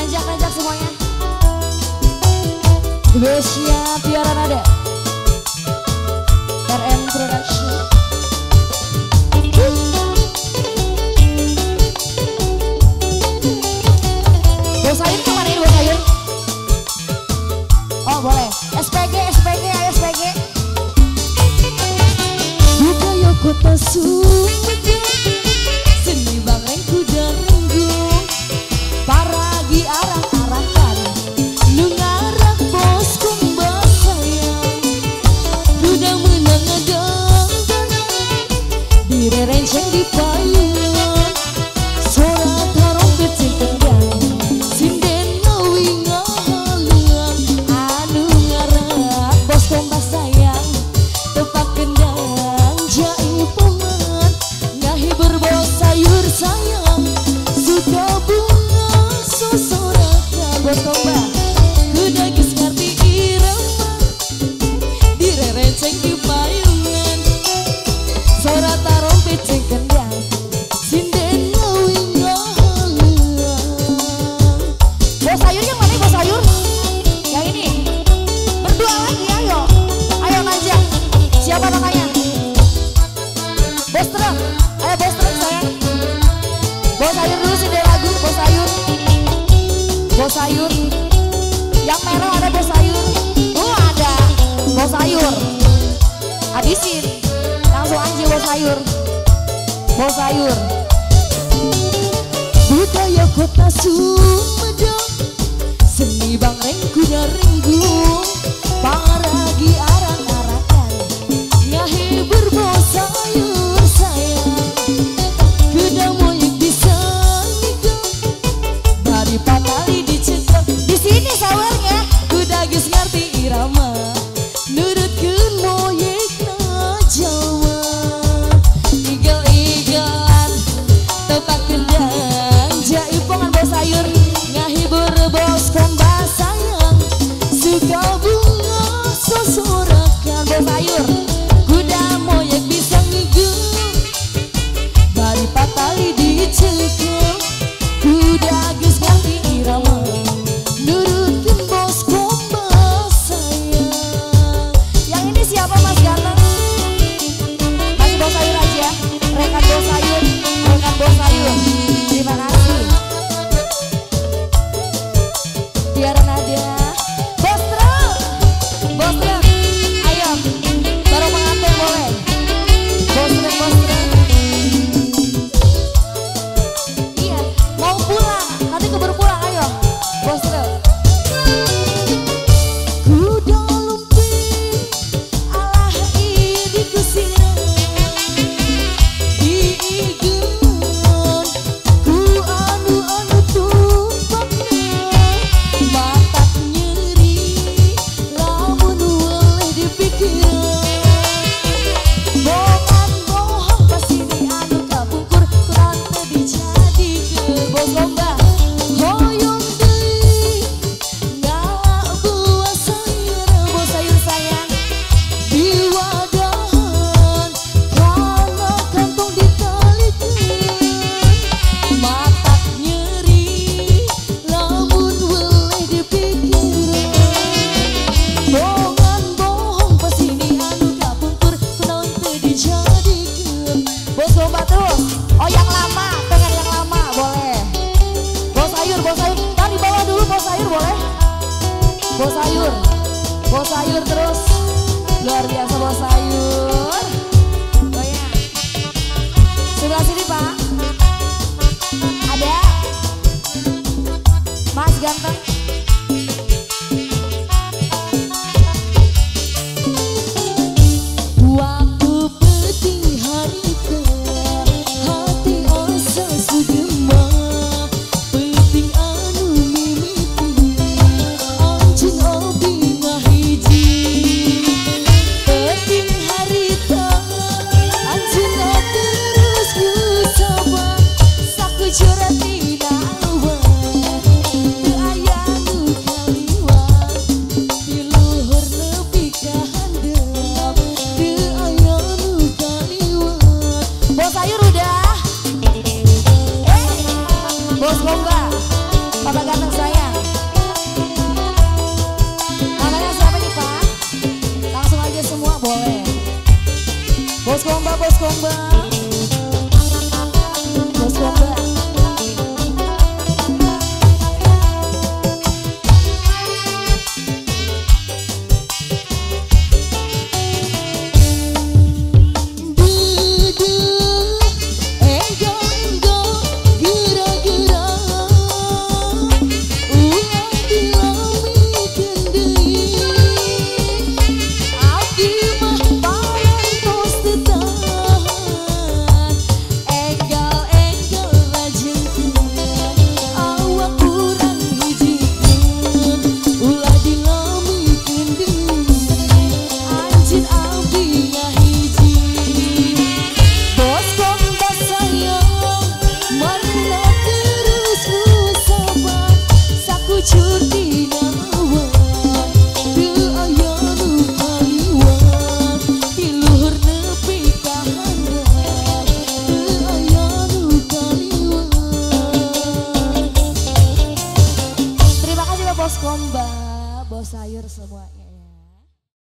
Nanjak-nanjak semuanya. Besya Tiara Nada, RM Production. Bos sayur kemana ini bos sayur? Oh boleh. SPG, SPG, ayo SPG. Budaya kota Sumedang, seni bangreng kuda renggung, paragi arang-arakan, nu ngarak bos kumbah sayang, kuda menang ngadang-gadang, direrenceng di payungan, sora tarompet sing kendang, sinden ngawi ngahaluan, anu ngarak bos kumbah sayang, tepak kendang jaipongan, ngahibur bos sayur sayang, suka bunga sosorakan bos komba, kuda geus ngarti irama, direrenceng di payungan, sora tarompet sing kendang, sinden ngawi ngahaluan. Bos sayur yang mana bos sayur? Yang ini. Berdua lagi ayo. Ayo nanjak. Siapa namanya? Bos truk, ayo bos truk sayang. Bos sayur dulu sih lagu, bos sayur. Bos sayur. Yang merah ada bos sayur. Oh ada, bos sayur. Habisin, langsung aja bos sayur. Bos sayur. Budaya kota Sumedang, seni bangreng kuda renggung, paragi arang-arakan, ngahibur bos sayur sayang, kuda moyek bisa ngigel, bari patali dicekel. Di sini sawernya, kuda geus ngarti irama, nurutkeun moyekna Jawa, igel-igelan tepak kendang, jaipongan bos sayur, ngahibur bos kombah sayang, suka bunga sosorakan bos sayur, kuda moyek bisa ngigel, bari patali dicekel, kuda geus ngarti irama, nurutkeun bos kombah sayang. Yang ini siapa mas ganteng? Masih bos sayur aja, rekan bos sayur, rekan bos sayur. Terima kasih. Tiara Nadia, bos truk, bos truk, ayo, baru pengantin boleh. Bos truk, bos truk. Iya, mau pulang, nanti keburu pulang, ayo, bos truk. Kuda lumping, alah ini kusira, diigeun, ku anu-anu tumpangna, matak nyeri, lamun weleh dipikiran. Bohongan bohong pasti di anu kapungkur, kurang teu dijadikeun bos lomba. Hoyong deui ngala buah sayur, bos sayur sayang, diwadahan kana kantong ditalikeun, matak nyeri lamun weleh dipikiran. Bohongan bohong pasti di anu kapungkur, kunaon teu dijadikeun. Bos lomba terus. Oh yang lama, pengen yang lama boleh. Bos sayur, ntar di bawah dulu bos sayur boleh. Bos sayur, bos sayur terus. Luar biasa bos sayur. Goyang. Sebelah sini pak. Ada Mas ganteng. Waktu penting harita, hati asa sugema, penting anu mimiti, anjeun obi ngahiji. Penting harita, anjeun terus kusaba, sakucur tina awan, teu aya nu kaliwat, ti luhur nepi ka handap, teu aya nu kaliwat. Bos sayur udah. Bos lomba, papa ganteng saya. Komba. Bos Komba, Bos Sayur semuanya.